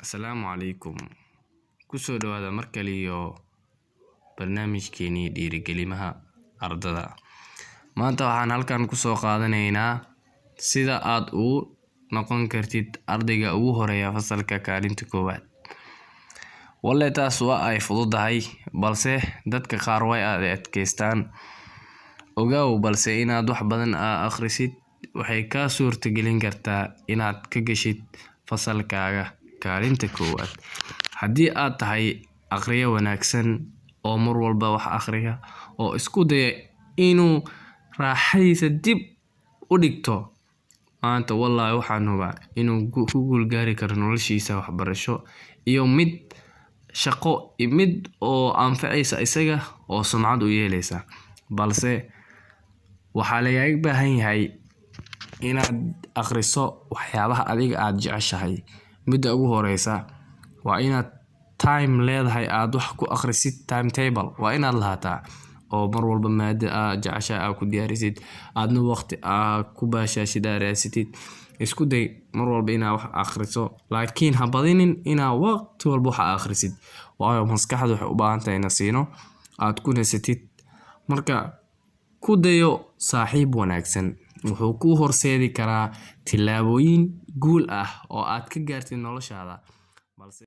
Asalaamu calaykum. Kusoo dhawaada mar kale iyo barnaamijkeenii dhiirigelimaha ardada. Maanta waxaan halkan kusoo qaadanaynaa sida aad ugu noqon kartid ardayga ugu horeeya fasalka kaalinta koowaad. Walle taas waa ay fududahay, balse dadka qaar way adkeystaan. Ogaaw balse inaad wax badan akhrisid waxay kaa suurtagelin kartaa inaad ka gashid fasalkaaga kaalinta koowaad. Haddii aad tahay akhriye wanaagsan oo mar walba wax akhriya oo isku daya inuu raaxadiisa dib u dhigto, maanta wallaahi waxaan hubaa inuu ku guul gaari karo noloshiisa waxbarasho iyo mid shaqo iyo mid oo anfacaysa isaga oo sumcad u yeeleysa. Balse waxaa lagaaga baahan yahay inaad akhriso waxyaabaha adiga aad jeceshahay. Midda ugu horeysa waa inaad time leedahay aad wax ku akhrisid. Timetable waa inaad lahaataa oo mar walba maada aad jeceshahay aad ku diyaarisid, aadna waqti aad ku baashaashid aad raadsatid. Isku day mar walba inaad wax akhriso, laakiin ha badinin inaad waqti walba wax akhrisid, waayo maskaxdu waxay u baahan tahay nasiino aad ku nasatid. Marka ku dayo saaxiib wanaagsan, wuxuu kuu horseedi karaa tillaabooyin guul ah oo aad ka gaartid noloshaada. Balse